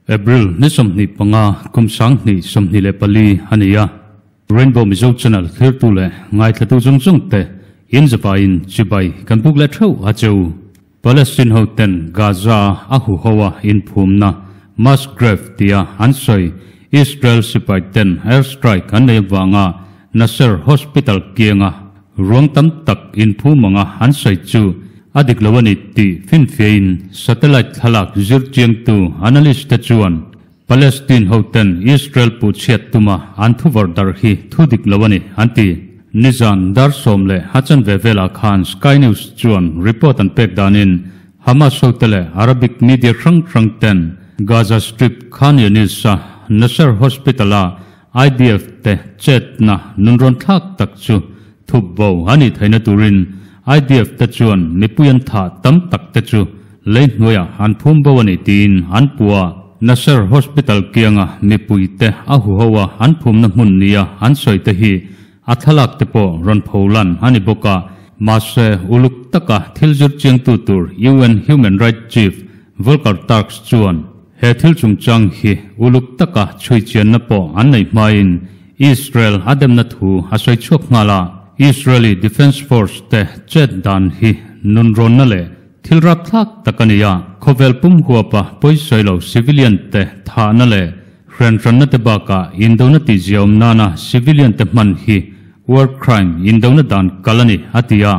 April ni 25 kum 2024 a ni a. Rainbow Mizo Channel thlirtu leh ngaithlatu zawng zawng te in zavaiin chibai kan buk leh theuh a che u. Palestine ho ten Gaza a huho a inphumna mass grave tia an sawi Israel sipai ten air strike an nei avanga Nasser Hospital kianga ruang tam tak inphum anga an sawi chu a dik lo a ni tih finfiahin satellite thlalak zir chiangtu analyst te chuan Palestine ho ten Israel puh chhiat tuma an thuvar darh hi thu dik lo a ni an ti. Nizan dar sawm leh a chanve velah khan Sky News chuan report an pek danin Hamas hote leh Arabic media hrang hrang ten Gaza Strip Khan Younis-a Nasser Hospital-a IDF te chetna nunrawn thlak tak chu thup bo a nih theihna turin IDF te chuan mipui an thah tam tak te chu lei hnuaiah an phum bo a ni tiin an puh a. Nasser Hospital kianga mipui te a huho a an phumna hmun nia an sawi te hi a thlalak te pawh rawn pho lan a ni bawk a. Mahse, uluk taka thil zir chiangtu tur UN Human Rights Chief Volker Turks chuan he thil chungchang hi uluk taka chhui chianna pawh an neih hmain Israel a demna thu a sawi chhuak nghal a. Israeli Defence Force te chet dan hi nunrawnna leh thil rapthlak tak a ni a, khawvel pum huapa pawisawi lo civilian te thahna leh hrenhranna te bakah indona tihziaawm nana civilian te hman hi war crime indona dan kal a ni, a ti a.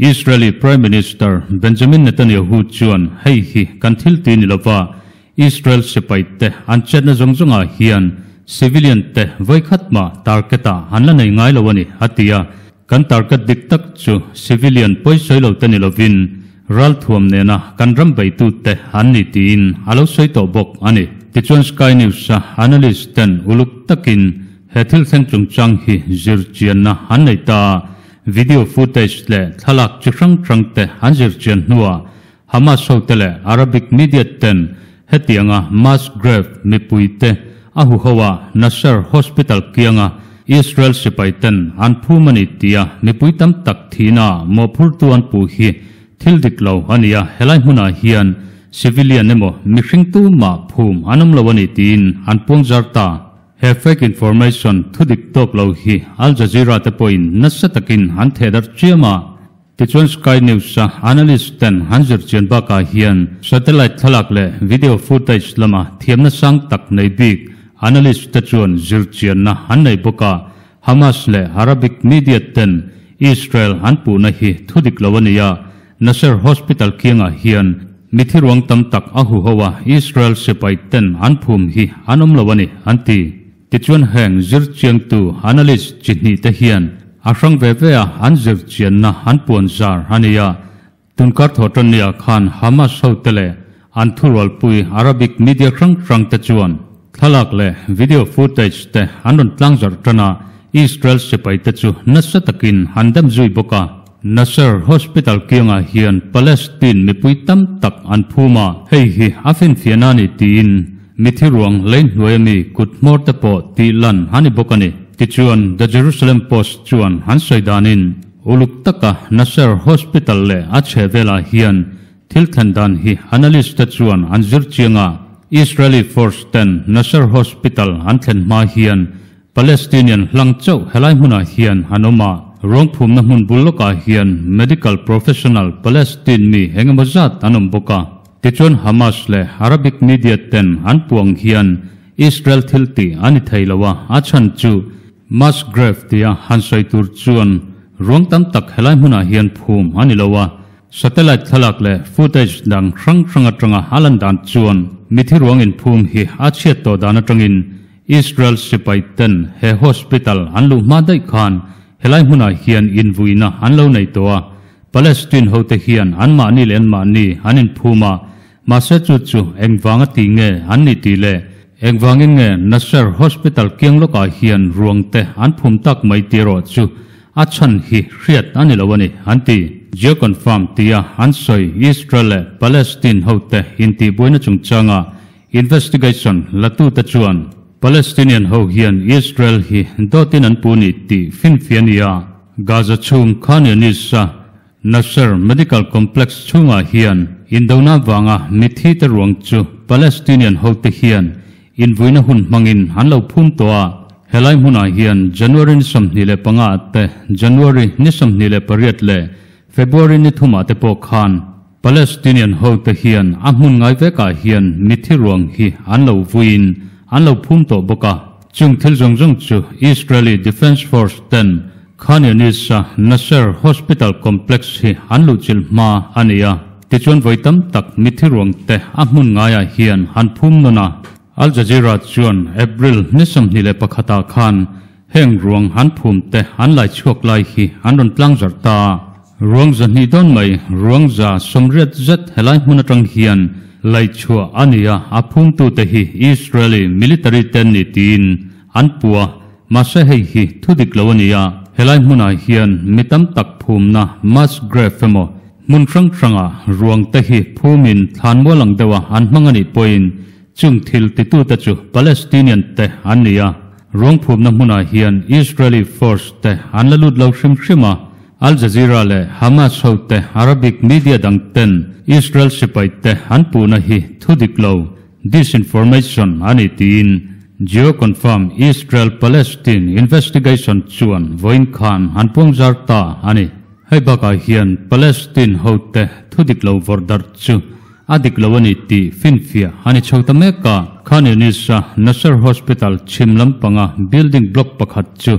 Israeli Prime Minister Benjamin Netanyahu chuan hei hi kan thil ti ni lova, Israel sipai te an chetna zawng zawngah hian civilian te vawikhat mah target ah an la nei ngai lo a ni, a ti a. Kan target dik tak chu civilian pawisawi lo te ni lovin ralthuam nena kan ram beitu te an ni tiin a lo sawi tawh bawk a ni. Tichuan Sky News-a analyst ten uluk takin he thil thleng chungchang hi zirchianna an nei ta a. Video footage leh thlalak chi hrang hrang te an zir chian hnuah Hamas hote leh Arabic media ten hetianga mass grave mipui te a huho a Nasser Hospital kianga Israel sipai ten an phum a ni tia mipui tam tak thihna mawhphurtu an puh hi thil dik lo a ni a, helai hmunah hian civilian emaw mihring tumah phum an awm lo a ni tiin an puangzar ta. He fake information thudik tawk lo hi Al Jazeera te pawhin nasa takin an thehdarh chiam a. Tichuan Sky News-a analyst ten an zir chian bakah hian satellite thlalak leh video footage lama thiamna sang tak nei bik analyst te chuan zir chianna an nei bawk a. Hamas leh Arabic media ten Israel an puhna hi thudik lo a ni a. Nasser Hospital kiangah hian mithi ruang tam tak a huho a, Israel sipai ten an phum hi an awm lo a ni, an ti. Tichuan heng zir chiangtu analyst chi hnih te hian a hrang ve ve a an zir chianna an puan zar a ni a. Tunkar thawhtanniah khan Hamas hote leh an thurualpui Arabic media hrang hrang te chuan thlalak leh video footage te an rawn tlang zarh tan a, Israel sipai te chu nasa takin an dem zui bawk a. Nasser Hospital kiangah hian Palestine mipui tam tak an phum a, hei hi a finfiahna a ni tiin mithi ruang lei hnuai ami kut hmawr te pawh tih lan a ni bawk a ni. Tichuan The Jerusalem Post chuan an sawi danin uluk taka Nasser Hospital leh a chhehvelah hian Thil thlen dan hi analyst te chuan an zir chiang a, Israeli force ten Nasser Hospital an thlen hma hian Palestinian hlang chauh helai hmunah hian an awm a, ruang phumna hmun bul lawkah hian medical professional Palestine mi eng emaw zat an awm bawk a. Tichuan Hamas leh Arabic media ten an puh ang hian Israel thil tih a ni thei lo a, a chhan chu mass grave tia han sawi tur chuan ruang tam tak helai hmunah hian phum a ni lo a, Satellite thlalak leh footage dang hrang hrang atanga a lan dan chuan mithi ruang inphum hi a chhiat tawh dan atangin Israel sipai ten he hospital an luh hma daih khan helai hmunah hian invuina an lo nei tawh a, Palestine hote hian anmahni leh anmahni an inphum a, mahse chu chu engvanga ti nge an ni tih leh engvangin nge Nasser Hospital kiang lawkah hian ruang te an phum tak mai tih erawh chu A chhan hi hriat a ni lo a ni, an ti. Geoconfirm tia an sawi Israel leh Palestine hote intihbuaina chungchanga investigation latute chuan Palestinian ho hian Israel hi dawtin an pu ni tih finfiah a ni a. Gaza chhung Khan Younis-a Nasser Medical Complex chhungah hian indona vanga mitthi te ruang chu Palestinian hote hian invuina hun hmangin an lo phum tawh a. Helai hmunah hian January ni 25 ah te, January ni 28 leh February ni thumah te pawh khan Palestinian hote hian a hmun ngai vekah hian mithi ruang hi an lo vuiin an lo phum tawh bawk a. Chung thil zawng zawng chu Israeli Defence Force ten Khan Younis-a Nasser Hospital Complex hi an luhchilh hma a ni a. Tichuan vawi tam tak mithi ruang te a hmun ngaiah hian an phum nawn a. Al Jazeera chuan April ni 21 ah khan heng ruang an phum te an lai chhuak lai hi an rawn tlang zarh ta a. Ruang 200 dawn mai, ruang 180 zet helai hmun atang hian lai chhuah a ni a, a phumtute hi Israeli military te an ni tiin an pu a, mahse hei hi thu dik lo a ni a. Helai hmunah hian mi tam tak phumna mass grave emaw hmun hrang hrangah ruang te hi phumin thlan mual ang deuha an hmang a nih pawhin chung thil titute chu Palestinian te an ni a. Ruang phumna hmunah hian Israeli force te an la lut lo hrim hrim a, Al Jazeera leh Hamas ho te Arabic media dang ten Israel sipai te an puhna hi thu dik lo, disinformation, a ni tiin Geo-Confirm Israel-Palestine Investigation chuan vawiin khan an puang zar ta a ni. Hei bakah hian Palestine ho te thu dik lo vawrh darh chu a dik lo a ni tih finfiah a ni chho ta mek a. Khan Younis-a Nasser Hospital chhim lampanga building block pakhat chu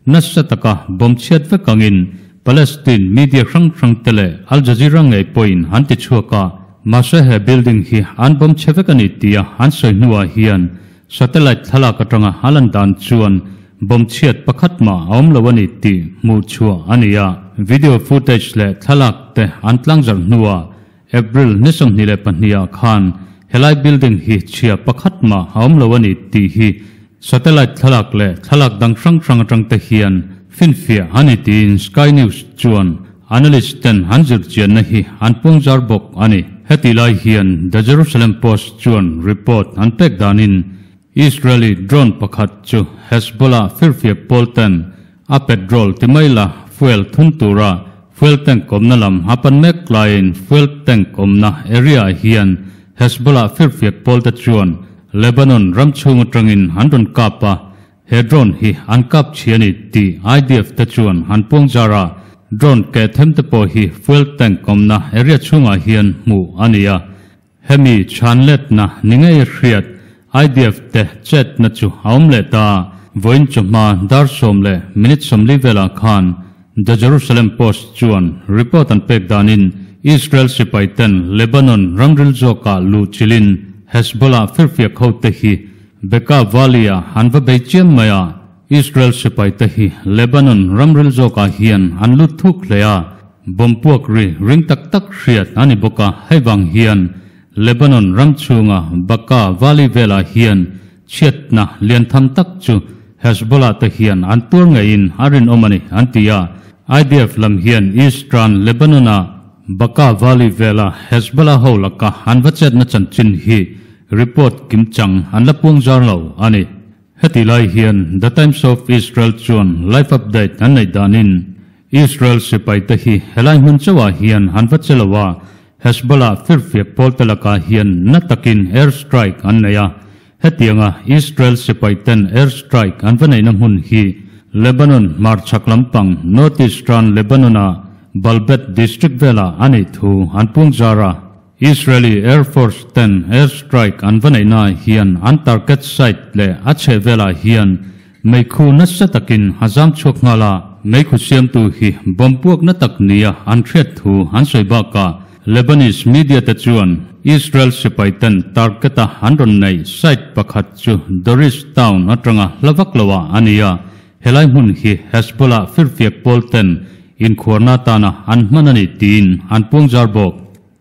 nasa taka bomb chhiat vek angin Palestine media hrang hrang te leh Al Jazeera ngei pawhin an ti chhuak a. Mahse he building hi an bomb chhe vek a ni tia an sawi hnuah hian satellite thlalak atanga a lan dan chuan bomb chhiat pakhat mah a awm lo a ni tih hmuh chhuah a ni a. Video footage leh thlalak te an tlangzarh hnuah April ni 22 ah khan helai building hi chhia pakhat mah a awm lo a ni tih hi satellite thlalak leh thlalak dang hrang hrang atang te hian finfiah a ni tiin Sky News chuan analyst ten an zirchianna hi an puangzar bawk a ni. Heti lai hian The Jerusalem Post chuan report an pek danin Israeli drone pakhat chu Hezbollah firfiak pawl ten a petrol ti mai la fuel thun tura fuel tank awmna lam a pan mek laiin fuel tank awmna area ah hian Hezbollah firfiak pawl te chuan Lebanon ram chhung atangin an rawn kap a, he drone hi an kap chhi a ni tih IDF te chuan an puang zar a, drone keh them te pawh hi fuel tank awmna area chhungah hian hmuh a ni a. Hemi chhanletna ni ngei hriat IDF te chetna chu a awm leh ta. Vawiin chawhma dar 10 leh minute 40 velah khan The Jerusalem Post chuan report an pek danin Israel sipai ten Lebanon ramril zawkah luh chilin Hezbollah firfiak ho te hi Bekaa Valley-ah an va bei chiam mai a. Israel sipai te hi Lebanon ramril zawkah hian an lut thuk hle a. Bomb puak ri ring tak tak hriat a ni bawk a, hei vang hian Lebanon ram chhunga Bekaa Valley velah hian chhiatna lian tham tak chu Hezbollah te hian an tuar ngeiin a rinawm a ni, an ti a. IDF lam hian Eastern Lebanon-a Bekaa Valley vela Hezbollah ho laka an va chetna chanchin hi report kimchang an la puang zar lo a ni. Heti lai hian The Times of Israel chuan live update an neih danin Israel sipai te hi helai hmun chauhah hian an va che lo a, Hezbollah firfiak pawl te lakah hian na takin air strike an nei a. Hetianga Israel sipai ten air strike an va neihna hmun hi Lebanon hmarchhak lampang North Eastern Lebanon-a Baalbek district velah a neih thu an puang zar a. Israeli Air Force ten air strike an va neihna ah hian an target site leh a chheh velah hian meikhu nasa takin a zam chhuak nghal a, meikhu siamtu hi bomb puak na tak nia an hriat thu an sawi bakah Lebanese media te chuan Israel sipai ten target a an rawn neih site pakhat chu Doris town atanga hla vak lo ah a ni a, helai hmun hi Hezbollah firfiak pawl ten inkhuarna atana an hman a ni tiin an puang zar bawk.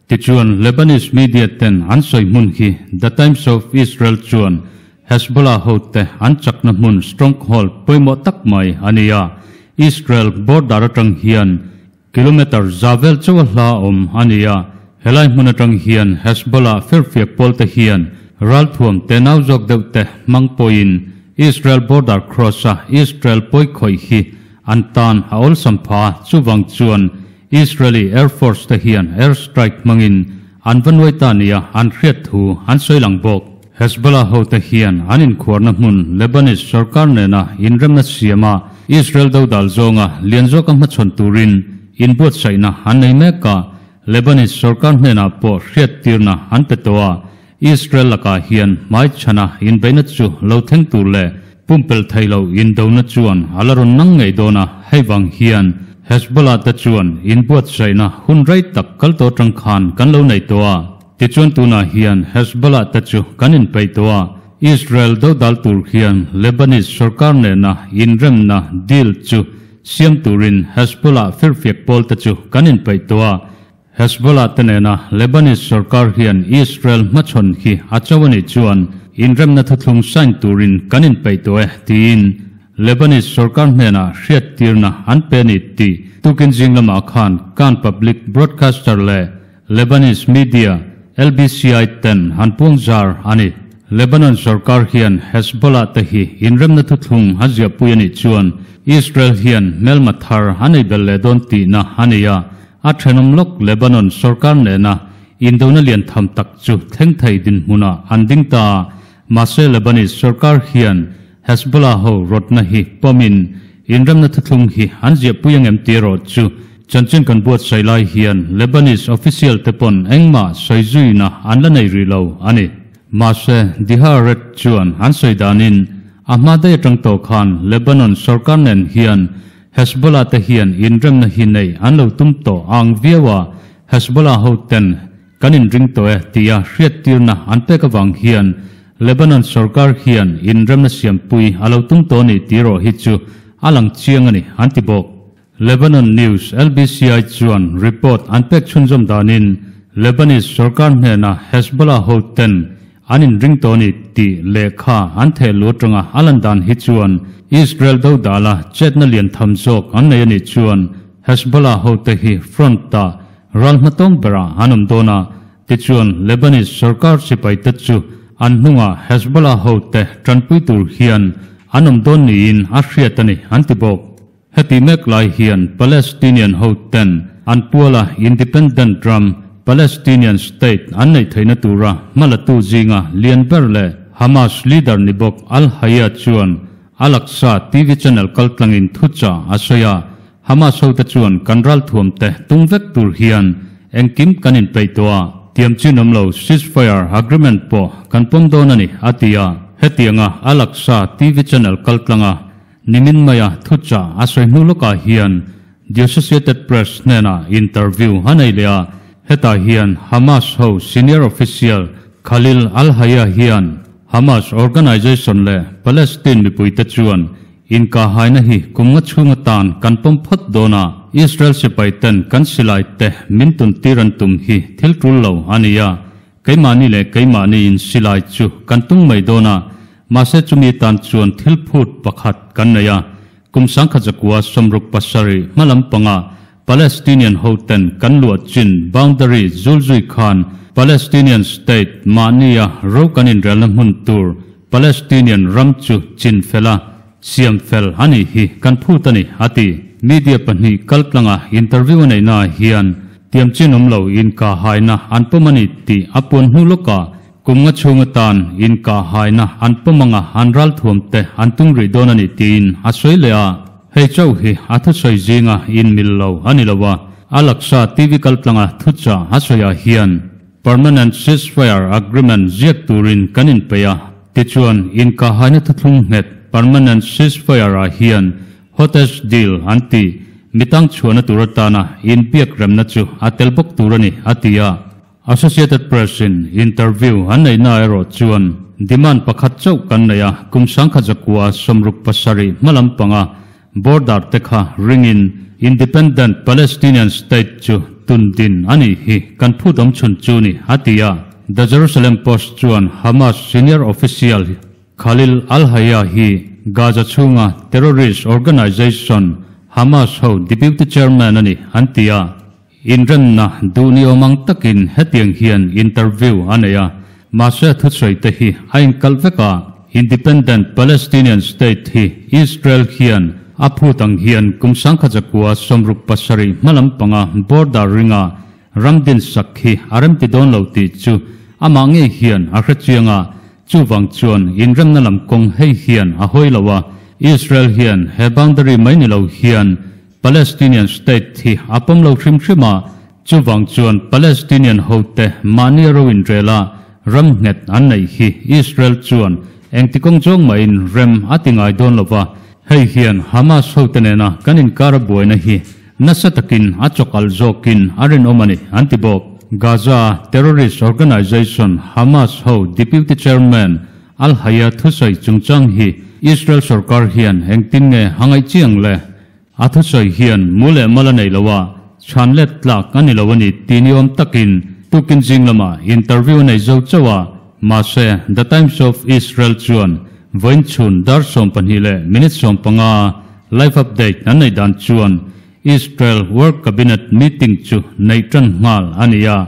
Tichuan, Lebanese media ten an sawi hmun hi The Times of Israel chuan Hezbollah hote an chakna hmun stronghold pawimawh tak mai a ni a, Israel border atang hian kilometre za vel chauha hla awm a ni a, helai hmun atang hian Hezbollah firfiak pawlte hian ralthuam tenau zawk deuh te hmang pawhin Israel border cross a Israel pawikhawih hi an tan a awlsam pha, chuvang chuan Israeli Air Force te hian air strike hmangin an va nuai ta nia an hriat thu an sawi lang bawk. Hezbollah hote hian an inkhuarna hmun Lebanese sorkar nena inremna siama Israel dodal zawnga lian zawka hmachhawn turin inbuatsaihna an nei mek a, Lebanese sorkar hnenah pawh hriattirna an pe tawh a, Israel lakah hian hmaichhana inbeihna chu lo thleng tur leh pumpelh theih loh indona chuan a la rawn nang ngei dawn a, hei vang hian Hezbollah te chuan inbuatsaihna hun rei tak kal tawh atang khan kan lo nei tawh a, tichuan tunah hian Hezbollah te chu kan inpeih tawh a, Israel dodal tur hian Lebanese sorkar nena inremna deal chu siam turin Hezbollah firfiak pawl te chu kan inpeih tawh a. Hezbollah te nena Lebanese sorkar hian Israel hmachhawn hi a cho a nih chuan inremna thuthlung sign turin kan inpeih tawh e tiin Lebanese sorkar hnenah hriattirna an pe a ni tih tukin zing lamah khan Kan Public Broadcaster leh Lebanese media LBCI ten an puang zar a ni. Lebanon sorkar hian Hezbollah te hi inremna thuthlung a ziahpui a nih chuan Israel hian hmelma thar a nei belh leh dawn tihna a nei a, A thenawm lawk Lebanon sorkar nena indona lian tham tak chu thleng thei dinhmunah an ding ta a, mahse Lebanese sorkar hian Hezbollah ho rawtna hi pawmin inremna thuthlung hi an ziahpui angem tih erawh chu chanchin kan buatsaih lai hian Lebanese official te pawn engmah sawi zuina an la nei rih lo a ni. Mahse Dihaaret chuan an sawi danin a hma daih atang tawh khan Lebanon sorkar nen hian Hezbollah te hian inremna hi nei an lo tum tawh ang viau a, Hezbollah ho ten kan inring tawh e tia hriattirna an pek avang hian Lebanon sorkar hian inremna siampui a lo tum tawh a ni tih erawh hi chu a lang chiang a ni an ti bawk. Lebanon News LBCI chuan report an pek chhunzawm danin Lebanese sorkar hnena Hezbollah ho ten An inring tawh a ni tih lehkha an theh lu atanga a lan dan hi chuan Israel dodala chetna lian tham zawk an nei a nih chuan Hezbollah hote hi front-ah ral hmatawng berah an awm dawn a, tichuan Lebanese sorkar sipaite chu an hnungah Hezbollah hote tanpui tur hian an awm dawn niin a hriat a ni an ti bawk. Heti mek lai hian Palestinian hoten an puala independent ram Palestinian state an neih theihna tura hmalatu zinga lian ber leh Hamas leader ni bawk Al-Hayya chuan Al-Aqsa TV channel kaltlangin thuchah a sawi a, Hamas hote chuan kan ralthuamte tung vek tur hian engkim kan inpeih tawh a, tiam chin awm lo ceasefire agreement pawh kan pawm dawn a ni, a ti a. Hetianga Al-Aqsa TV channel kaltlanga Nimin maia thuchah a sawi hnu lawkah hian The Associated Press hnenah interview a nei leh a, hetah hian Hamas ho senior official Khalil al-Hayya hian Hamas organization leh Palestine mipuite chuan inkahhaina hi kum nga chhung atan kan pawm phawt dawn a, Israel sipai ten kan silai te min tuntir an tum hi thil tul lo a ni a, Keimahni leh keimahni in silai chu kan tung mai dawn a, mahse chumi tan chuan thil phut pakhat kan nei a, kum 1967 hma lampanga Palestinian hoten kan luah chin boundary zulzui khan Palestinian state mahnia ro kan inrelna hmun tur Palestinian ram chu chin fel a, siam fel a nih hi kan phut a ni, a ti. Media pahnih kaltlanga interview a neihnaah hian tiam chin awm lo inkahhaina an pawm a ni tih a puan hnu lawkah kum nga chhung atan inkahhaina an pawm anga an ralthuam te an tung rih dawn a ni tiin a sawi leh a. Hei chauh hi a thusawi zinga inmil lo a ni lo a, Al-Aqsa TV kaltlanga thuchah a sawiah hian Permanent Ceasefire Agreement ziak turin kan inpeih a, tichuan inkahhaina thuthlung nghet Permanent Ceasefire-ah hian Hostage Deal an tih, mitang chhuahna tur atana inbiak remna chu a tel bawk tur a ni, a ti a. Associated Press-in interview an neihna erawh chuan demand pakhat chauh kan nei a, kum 1967 hma lampanga Border te kha ringin Independent Palestinian State chu tun din a nih hi kan phut awm chhun chu ni, a ti a. The Jerusalem Post chuan Hamas senior official Khalil al-Hayya hi Gaza chhunga terrorist organization Hamas ho deputy chairman a ni an ti a. Inremna duh ni awm ang takin hetiang hian interview a nei a, mahse thusawi te hi a inkalh vek a, Independent Palestinian State hi Israel hian a phut ang hian kum 1967 hma lampanga border ringa ram din sak hi a remti dawn lo tih chu amah ngei hian a hre chiang a, chuvang chuan inremna lam kawng hei hian a hawi lo a, Israel hian he boundary mai ni lo hian Palestinian state hi a pawm lo hrim hrim a, chuvang chuan Palestinian hote mahni ro inrel a ram nghet an neih hi Israel chuan engti kawng zawng mahin rem a ti ngai dawn lo va, hei hian Hamas hote nena kan inkar a buaina hi nasa takin a chawkalh zawkin a rinawm a ni, an ti bawk. Gaza terrorist organization Hamas ho deputy chairman Al-Hayya thusawi chungchang hi Israel sorkar hian engtin nge a ngaih chiang le? A thusawi hian mu leh mal a nei lo a, chhan let tlak a ni lo a ni tih ni awm takin tukin zing lamah interview a nei zo chauh a, mahse The Times of Israel chuan vawiin chhun dar 12 leh minute 15 live update an neih dan chuan Israel War Cabinet meeting chu neih tan nghal a ni a,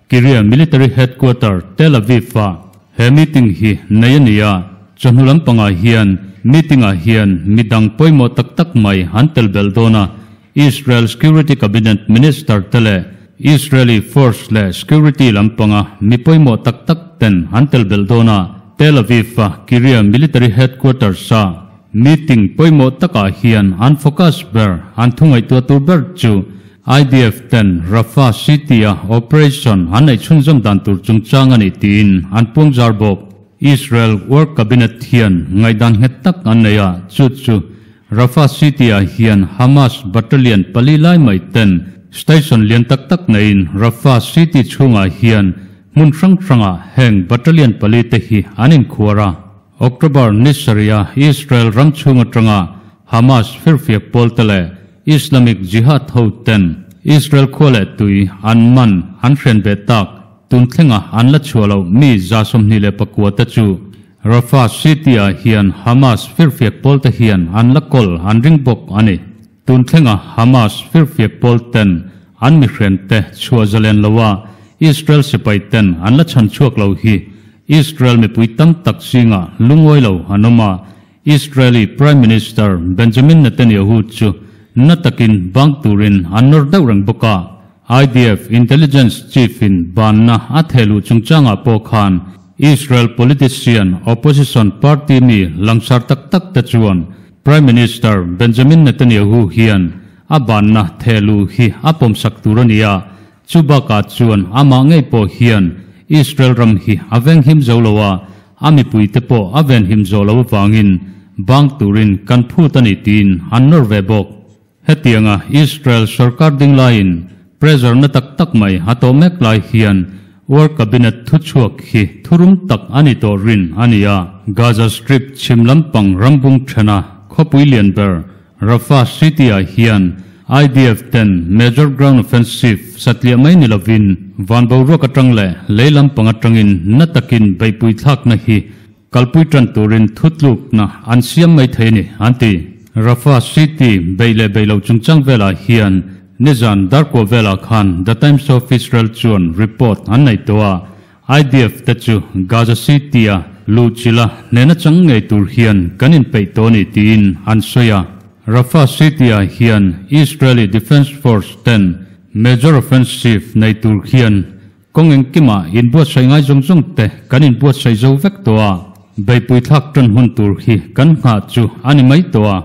Kiria Military Headquarter, Tel Aviv-ah he meeting hi nei a ni a, chawhnu lampangah hian meeting-ah hian midang pawimawh tak tak mai an tel belh dawn a, Israel Security Cabinet Minister te leh Israeli Force leh Security lampanga mi pawimawh tak tak ten an tel belh dawn a, Tel Aviv-a Kiria Military Headquarters-a meeting pawimawh takah hian an focus ber, an thu ngaihtuah tur ber chu IDF ten Rafah City-a operation an neih chhunzawm dan tur chungchang a nih tiin an puang zar bawk. Israel War Cabinet hian ngaihdan nghet tak an nei a, chu chu Rafah City-ah hian Hamas battalion pali lai mai ten station lian tak tak neiin Rafah City chhungah hian hmun hrang hrangah heng battalion pali te hi an inkhuar a. October ni sarih-a Israel ram chhung atanga Hamas firfiak pawl te leh Islamic Jihad ho ten Israel khua leh tui an man an hren ve tak tun thlenga an la chhuah loh mi 29 te chu Rafah city-ah hian Hamas firfiak pawl te hian an la kawl an ring bawk a ni. Tun thlenga Hamas firfiak pawl ten an mihren te chhuah zalen loa Israel sipai ten an la chhan chhuak lo hi Israel mipui tam tak zingah lungawi lo an awm a, Israeli Prime Minister Benjamin Netanyahu chu na takin bang turin an nawr deuh reng bawk a. IDF Intelligence Chief-in banna a thehluh chungchangah pawh khan Israel politician opposition party mi langsar tak tak te chuan Prime Minister Benjamin Netanyahu hian a banna thehluh hi a pawmsak tur a ni a, Chu bakah chuan amah ngei pawh hian Israel ram hi a venghim zo lo a, a mipuite pawh a venhim zawh lo avangin bang turin kan phut a ni tiin an nawr ve bawk. Hetianga Israel sorkar ding laiin pressure na tak tak mai a tawh mek lai hian War Cabinet thuchhuak hi thurum tak a ni tawh rin a ni a. Gaza Strip chhim lampang rambung thena khawpui lian ber Rafah City-ah hian IDF ten major ground offensive satliah mai ni lovin van boruak atang leh lei lampang atangin na takin beihpui thlakna hi kalpui tan turin thutlukna an siam mai thei a ni, an ti. Rafah City beih leh beih loh chungchang velah hian nizan darkua velah khan The Times of Israel chuan report an nei tawh a, IDF te chu Gaza City-a luhchilha hnehna chang ngei tur hian kan inpeih tawh a ni tiin an sawi a. Rafah City-ah hian Israeli Defence Force ten major offensive nei tur hian kawng engkimah inbuatsaih ngai zawng zawng te kan inbuatsaih zo vek tawh a, beihpui thlak tan hun tur hi kan nghah chu a ni mai tawh a.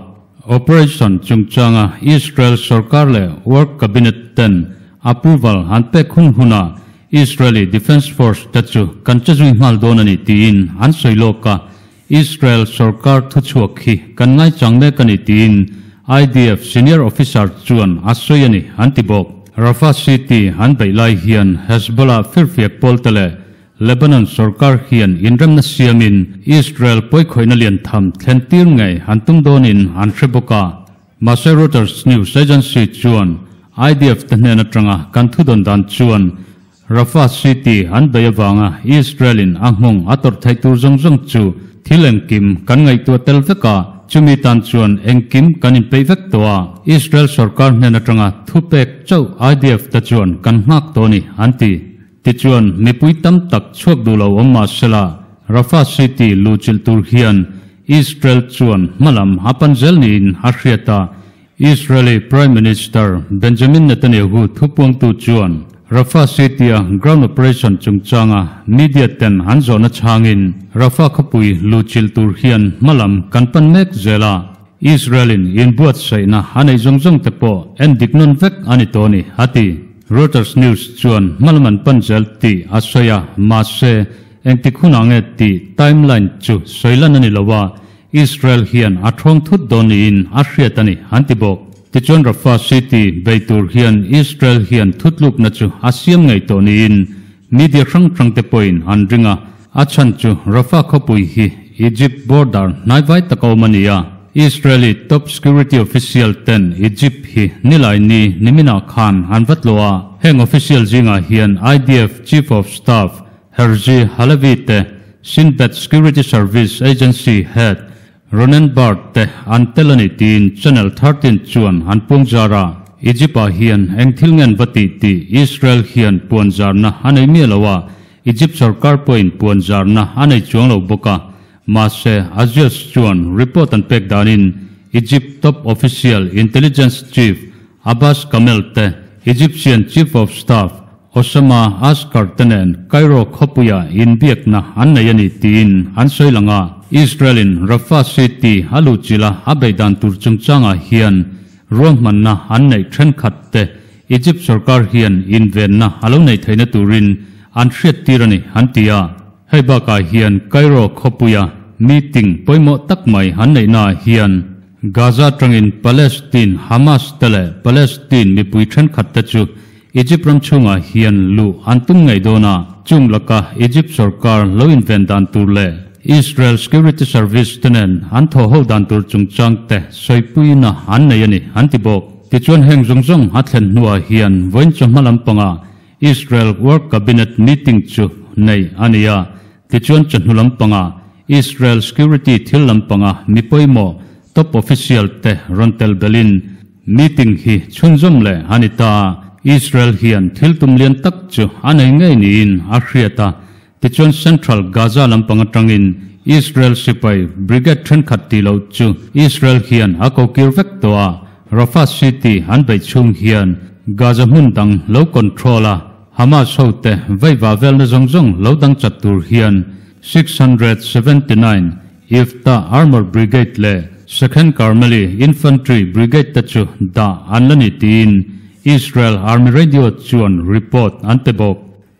Operation chungchanga Israel sorkar leh War Cabinet ten approval an pek hun hunah Israeli Defence Force te chu kan che zui nghal dawn a ni tiin an sawi lawk a, Israel sorkar thuchhuak hi kan ngaichang mek a ni tiin IDF senior officer chuan a sawi a ni an ti bawk. Rafah city an beih lai hian Hezbollah firfiak pawl te leh Lebanon sorkar hian inremna siamin Israel pawikhawihna lian tham thlen tir ngei an tum dawnin an hre bawk a. Mahse Reuters news agency chuan IDF te hnen atanga kan thudawn dan chuan Rafah city an bei avanga Israel in a nghawng a tawrh theih tur zawng zawng chu thil engkim kan ngaihtuah tel vek a, chumi tan chuan engkim kan inpeih vek tawh a, Israel sorkar hnen atanga thupek chauh IDF te chuan kan nghak tawh a ni, an ti. Tichuan mipui tam tak chhuak duh lo awm mah sela Rafah city luhchilh tur hian Israel chuan hmalam a pan zel niin a hriat a, Israeli Prime Minister Benjamin Netanyahu thupuangtu chuan Rafah City-a ground operation chungchanga media ten an zawhna chhangin Rafah khawpui luhchilh tur hian hmalam kan pan mek zel a, Israel-in inbuatsaihna a neih zawng zawng te pawh en dik nawn vek a ni tawh a ni, a ti. Reuters News chuan hmalam an pan zel tih a sawi a, mahse, engtik hunah nge tih timeline chu sawi lan a ni lo a, Israel hian a thawng thut dawn niin a hriat a ni, an ti bawk. Tichuan Rafah City bei tur hian Israel hian thutlukna chu a siam ngei tawh niin media hrang hrangte pawhin an ring a, a chhan chu Rafah khawpui hi Egypt border hnaivai taka awm a ni a, Israeli top security official ten Egypt hi nilai ni niminah khan an va tlawh a, heng official zingah hian IDF Chief of Staff Herzi Halevi te, Shin Bet Security Service Agency Head Ronen Bar te an tel a ni tiin Channel 13 chuan an puang zar a. Egypt-ah hian eng thil ngen va tih tih Israel hian puan zarna a nei miah lo a, Egypt sorkar pawhin puan zarna a nei chuang lo bawk a. Mahse, Axios chuan report an pek danin Egypt top official intelligence chief Abbas Kamel te, Egyptian chief of staff Osama Askar te nen Cairo khawpuia inbiakna an nei a ni tiin an sawi lang a. Israel-in Rafah City a luhchilh a a beih dan tur chungchangah hian ruahmanna an neih thenkhat te Egypt sorkar hian invenna a lo neih theihna turin an hriattir a ni an ti a. Hei bakah hian Cairo khawpuia meeting pawimawh tak mai an neihnaah hian Gaza atangin Palestine Hamas te leh Palestine mipui thenkhat te chu Egypt ram chhungah hian luh an tum ngei dawn a, chung laka Egypt sorkar lo inven dan tur leh Israel Security Service te nen an thawh ho dan tur chungchang te sawipuina an nei a ni, an ti bawk. Tichuan heng zawng zawng a thlen hnuah hian vawiin chawhma lampangah Israel War Cabinet meeting chu nei a ni a, tichuan chawhnu lampangah Israel Security thil lampanga mi pawimawh top official te rawn tel belhin Meeting hi chhunzawm leh a ni ta. Israel hian thil tum lian tak chu a nei ngei niin a hriat a. Tichuan Central Gaza lampang atangin Israel sipai brigade thenkhat tih loh chu Israel hian a kokir vek tawh a. Rafah city an beih chhung hian Gaza hmun dang lo control a, Hamas hote veiva velna zawng zawng lo dang chat tur hian 679 Ifta Armour Brigade leh Second Carmeli Infantry Brigade te chu dah an la ni tiin Israel Army Radio chuan report an pe bawk.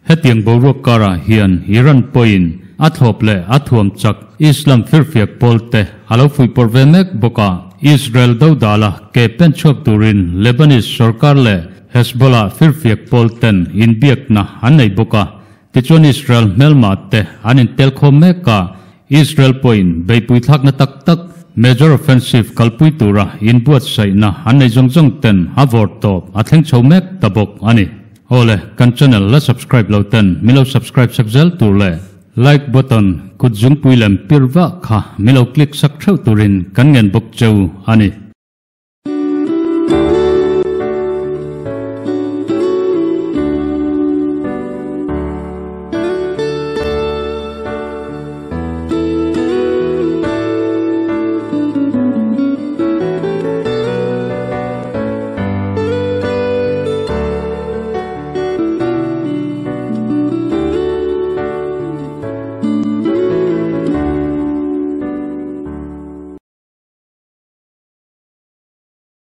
Hetiang boruak karah hian Iran pawhin a thlawp leh a thuam chak Islam firfiak pawl te a lo fuihpawrh ve mek bawk a. Israel dodala ke pen chhuak turin Lebanese sorkar leh Hezbollah firfiak pawl ten inbiakna an nei bawk a. Tichuan Israel hmelma te an intel khawm mek a, Israel pawhin beihpui thlakna tak tak, major offensive, kalpui tura inbuatsaihna an nei zawng zawng ten a vawr tawp a thleng chho mek ta bawk a ni. Awle, kan channel la subscribe lo ten min lo subscribe sak zel tur leh like button kut zungpui lem pir vah kha min lo click sak theuh turin kan ngen bawk cheu a ni.